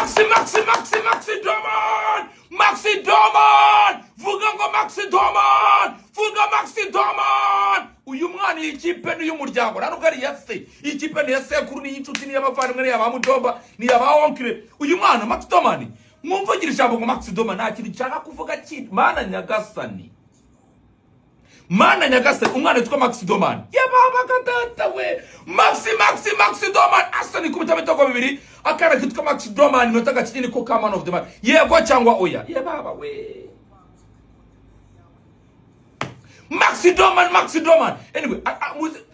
Maxi, Maxi, Maxi, Maxi Dowman, Maxi Dowman, vuga ngo Maxi Dowman, vuga Maxi Dowman. Uyu mwana, iyi kipe ni iy'umuryango, nta nubwo ari iya se. Iyi kipe ni iya sekuru, ni iy'inshuti, ni iy'abavandimwe, ni iy'aba mujomba, ni iy'aba oncle. Uyu mwana Maxi Dowman, mwumvugire ijambo ngo Maxi Dowman. Nta kintu nshaka kuvuga kindi. Mana nyagasani, mana nyagasani, umwana witwa Maxi Dowman, yababaga data we! Maxi, Maxi, Maxi Dowman! Arsenal ikubita ibitego bibiri. Akana kitwa Maxi Dowman, inota gakinini ko ka man of the match, yego cyangwa oya? Yababa we! Maxi Dowman, Maxi Dowman! Anyway,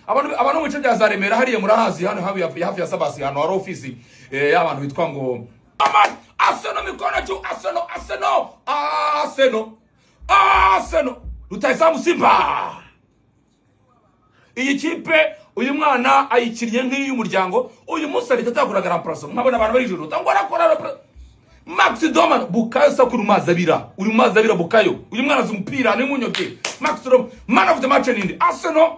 abantu mu bice bya za Remera hariya murahazi, hano hafi ya Sabasi, hano hari ofisi y'abantu bitwa ngo Dowman. Arsenal mikono juu! Arsenal, Arsenal, Arsenal, Arsenal! Rutahizamu Simba. Iyi kipe, uyu mwana ayikinnye nk'iy'umuryango. Uyu munsi ahita atakora remplaçant, nkabona abantu bari ijoro ngo arakora remplaçant. Max Dowman, Bukayo Saka, uri mu mazi abira, uri mu mazi abira. Bukayo, uyu mwana azi umupira, ni munyobye. Max Dowman, man of the match ninde? Arsenal,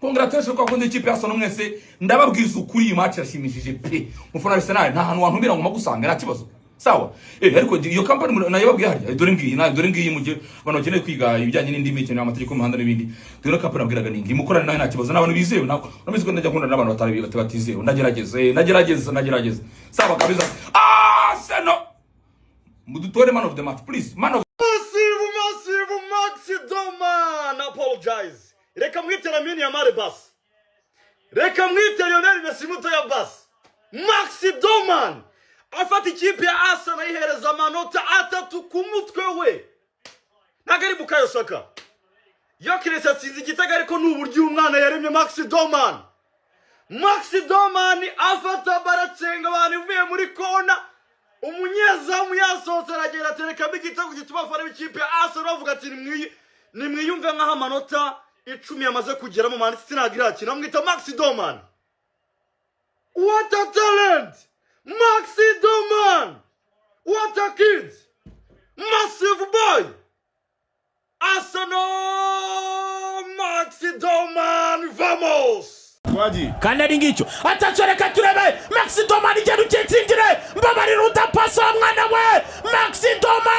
congratulations kwa kundi ikipe ya Arsenal mwese. Ndababwiza ukuri, iyi match irashimishije pe. Mufana Arsenal, nta hantu wantumira ngo magusanga, nta kibazo, sawa. Ariko iyo company nayo babwiye harya, dore ngiyi nayo, dore ngiyi. Mu gihe abantu bakeneye kwiga ibijyanye n'indimi, cyane amategeko y'umuhanda n'ibindi, dore company nabwiraga ni ngiyi. Mukorane nayo, nta kibazo, n'abantu bizewe. Ntabwo urabizi ko ndajya nkunda n'abantu batari batizewe. Ndagerageza, ndagerageza, ndagerageza, sawa kabisa. Arsenal, mudutore man of the match, please, man of Massive, massive, Maxi Dowman! Apologize. Reka mwite Lamine Yamal basi. Reka mwite Lionel Messi mutoya basi. Maxi Dowman afata ikipe ya Arsenal ayihereza amanota 3 ku mutwe we. Ntabwo ari Bukayo Saka. Gyökeres atsinze igitego, ariko ni uburyo uyu mwana yaremye Maxi Dowman. Maxi Dowman afata baracenga abantu ivuye muri kona, umunyezamu yasohotse, aragenda aterekamo igitego gituma abafana b'ikipe ya Arsenal bavuga ati: "Nimwiyumve nk'aho amanota 10 yamaze kugeramo." Man City ntabwo irakina. Bamwita Maxi Dowman. What a talent! Maxi Dowman, what a kid, massive boy! Arsenal, Maxi Dowman, vamos! Twagiye. Kandi ari ngicyo atacyo. Reka turebe Maxi Dowman, igenda ukitsindire. Mbabarira, udapasa wa mwana we! Maxi Dowman,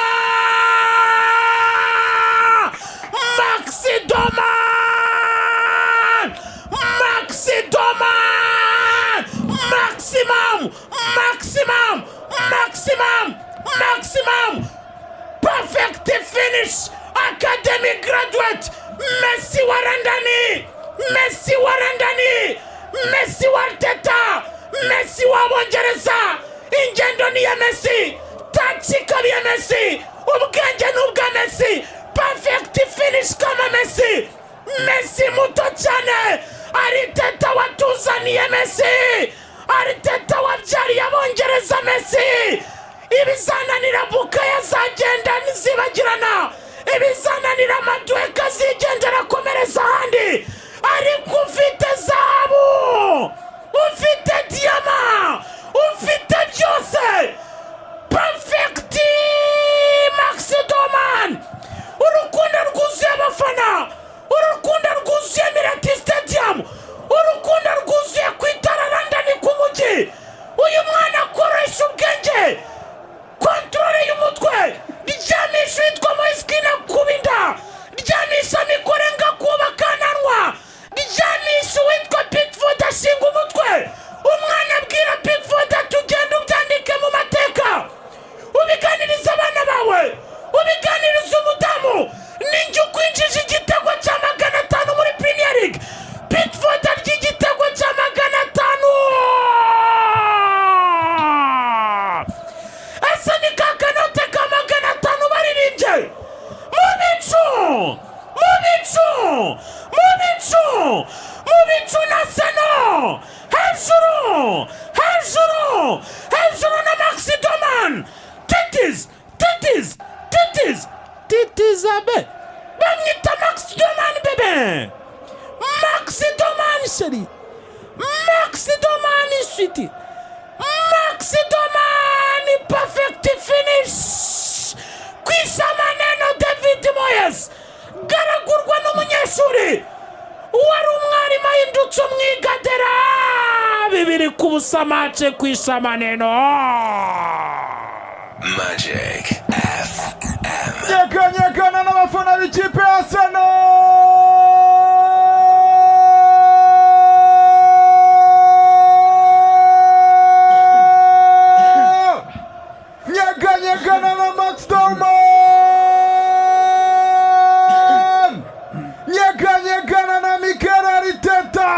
Maxi Dowman, Maxi Dowman! Maximum, maximum, maximum, maximum perfect finish! Academy graduate, Messi wa London, Messi wa London, Messi wa Arteta, Messi w'Abongereza. Ingendo ni iya Messi, touch ikaba iya Messi, ubwenge ni ubwa Messi, perfect finish kama Messi. Messi muto cyane. Arteta watuzaniye Messi, Arteta wabyariye Abongereza Messi. Ibizananira Bukayo azagenda ntizibagirana, ibizananira Madueke azigendera akomereza ahandi, ariko ufite zahabu, ufite diyama, ufite byose. Perfect, Maxi Dowman! Urukundo rwuzuye abafana, urukundo rwuzuye Emirates Stadium, urukundo rwuzuye ku itara London ku mujyi. Uyu mwana akoresha ubwenge, contrôle y'umutwe, ryamisha uwitwa Moise Kean kuba inda, ryamisha Mikorenga kuba akananwa, ryamisha uwitwa Pickford ashinga umutwe. Umwana abwira Pickford ati: "Ugenda ubyandike mu mateka, ubiganiriza abana bawe, ubiganiriza umudamu, ninjye ukwinjije igitego cya 500 muri Premier League." Pickford arya igitego cya 500. Ese ni ka kanote ka 500 baririmbye? Mu bicu, mu bicu, mu bicu, mu bicu na Arsenal hejuru, hejuru, hejuru na Maxi Dowman! Titiz, titiz, titiz, titizabe! Bamwita Maxi Dowman bébé, Maxi Dowman chéri, Maxi Dowman sweetie, Maxi Dowman, perfect finish! Kwisha maneno David Moyes, garagurwa n'umunyeshuri wari umwarimu ahindutse umwigadera. 2-0, match kwisha maneno. Magic FM. Nyeganyegana n'abafana b'ikipe ya Arsenal. Nyeganyegana na Max Dowman. Nyeganyegana na Mikel Arteta.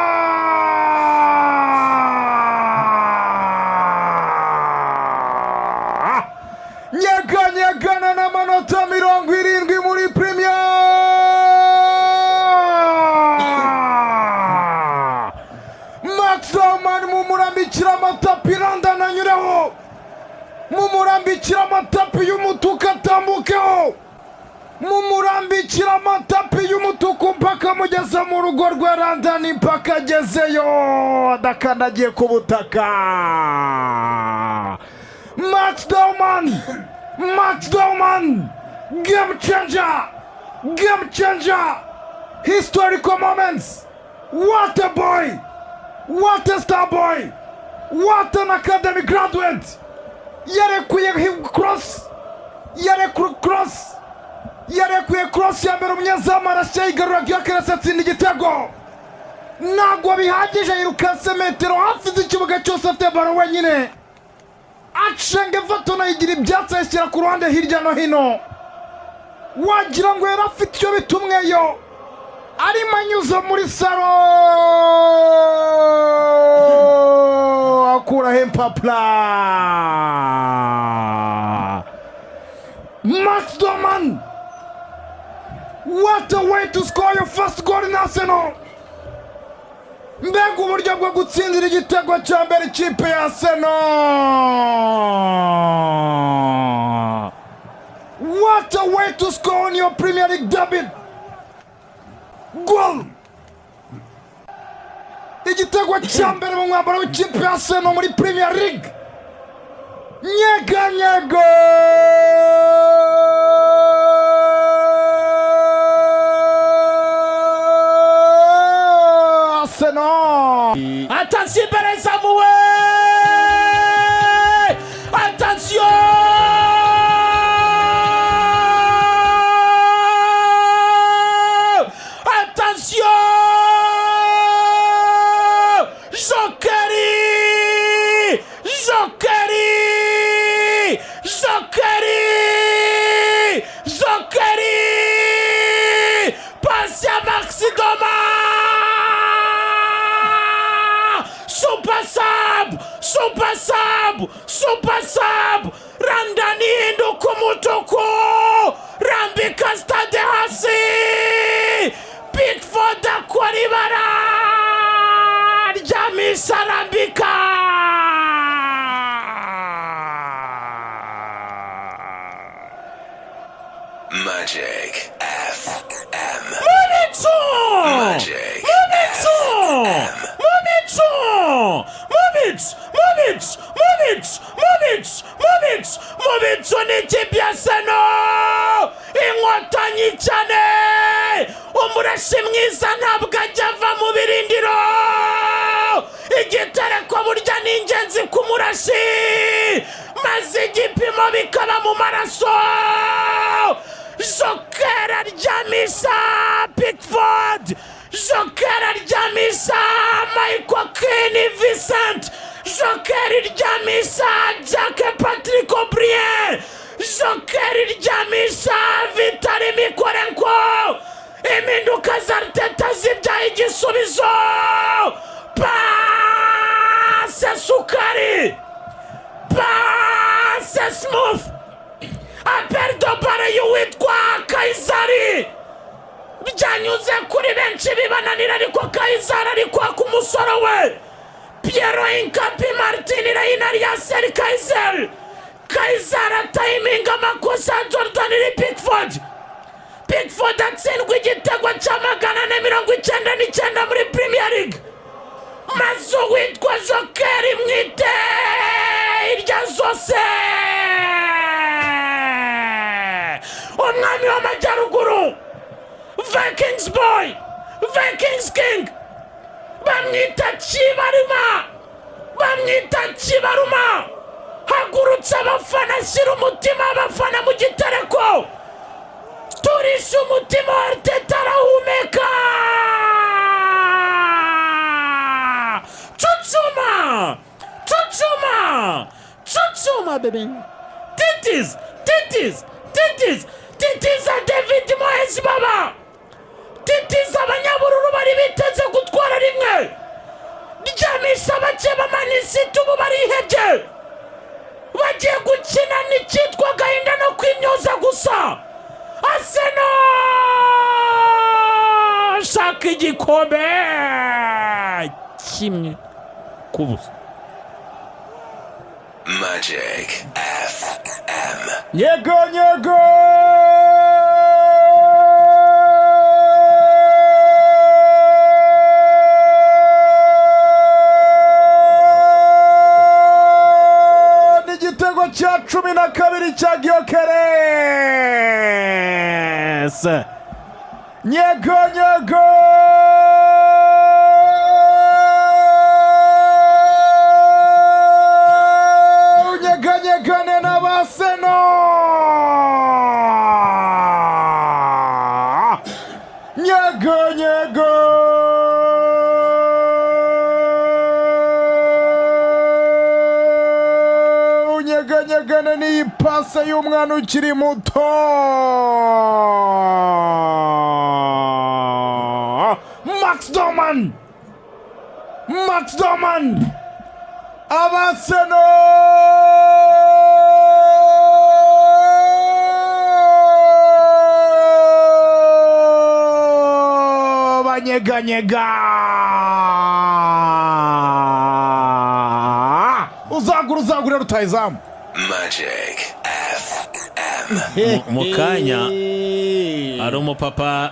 Nyeganyegana n'amanota 70 muri Premier. Max Dowman, mumurambikira amatapi, London anyureho, mumurambikira amatapi y'umutuku atambukeho, mumurambikira amatapi y'umutuku mpaka mugeze mu rugo rwa London, mpaka agezeyo adakandagiye ku butaka. Max Dowman, Max Dowman, game changer, game changer, historical moments. What a boy, what a star boy, what an academy graduate. Yarekuye cross, yarekuye cross, yarekuye cross ya mbere, umunyezamu arashya yigarura, Gyökeres atsinda igitego. Ntabwo bihagije, yirukanse metero hafi z'ikibuga cyose afite ballon wenyine, acenga Everton ayigira ibyatsi, ayishyira ku ruhande hirya no hino, wagira ngo yari afite icyo bitumweyo, arimo anyuze muri salon akuraho impapuro. Max Dowman, what a way to score your first goal in Arsenal! Mbega uburyo bwo gutsindira igitego cya mbere ikipe ya Arsenal! What a way to score on your Premier League debut goal! Igitego cya mbere mu mwambaro w'ikipe ya Arsenal muri Premier League. Nyeganyego. Arsenal. Attention, imbere zamuwe! Attention! Attention! Jokeri! Jokeri! Jokeri! Jokeri! Passe à Maxi Dowman! Super sub! Super sub! Super sub! London ihinduka umutuku! Rambika stade hasi! Pickford akora ibara! Ryamisha, arambika! Magic FM. Mu bicu! Magic. Mu bicu! Mu bicu! Mu bicu! Mu bicu! Mu bicu! Mu bicu! Mu bicu! Mu bicu ni ikipe ya Arsenal! Inkotanyi cyane! Umurashi mwiza ntabwo ajya ava mu birindiro! Igitereko burya ni ingenzi ku murashi, maze igipimo bikaba mu maraso. Jokera aryamisha Pickford, jokera aryamisha Michael Keane, Vincent jokera iryamisha Jack Patrick O'Brien, jokera iryamisha Vitali Mykolenko. Impinduka za Arteta zibyaye igisubizo. Passe sukari, passe smooth, appel de balle y'uwitwa Kayizari. Byanyuze kuri benshi bibananira, ariko Kayizari ari kwaka umusoro we. Piero Hincapie, Martin Reyna, Yasser Kayizari. Kayizari atayiminga amakosa ya Jordan Pickford. Pickford atsindwa igitego cya 499 muri Premier League, maze uwitwa jokeri mwite irya zose, umwami w'amajyaruguru, Vikings boy, Vikings king, bamwita Kibarima. Bamwita Kibaruma. Hagurutse abafana, ashyira umutima abafana mu gitereko, turisha umutima wa Arteta, arahumeka. Cucuma, cucuma, cucuma, bebe. Titiz, titiz, titiz, titiza David Moyes baba, titiza. Abanyabururu bari biteze gutwara rimwe, ryamisha abakeba Man City. Ubu barihebye, bagiye gukina n'icyitwa agahinda no kwimyoza gusa. Arsenal shaka igikombe, 1-0. Magic FM. Nyego nyego. N'igitego cya 12 cya Gyökeres. Nyego nyego. Unyeganyegane n'Arsenal. Nyego nyego. Unyeganyegane n'iyi pase y'umwana ukiri muto, Max Dowman. Max Dowman. Arsenal banyeganyega. Uzagura, uzagura rutayizamu. Magic FM. Mu kanya hari umupapa,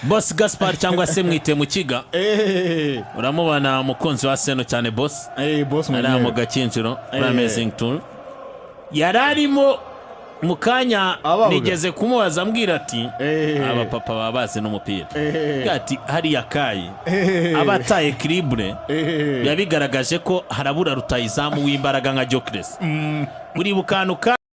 Boss Gaspar, cyangwa se mwite Mukiga, uramubona, umukunzi wa Arsenal cyane, boss. Boss. Ari mu Gakinjiro kuri Amazing Tour yari arimo mu kanya. Abavuga. Nigeze kumubaza, ambwira ati aba papa baba bazi n'umupira. Ambwira ati hariya kayi aba ataye kiribure, biba bigaragaje ko harabura rutayizamu w'imbaraga nka Gyökeres. Uribuka ahantu kayi.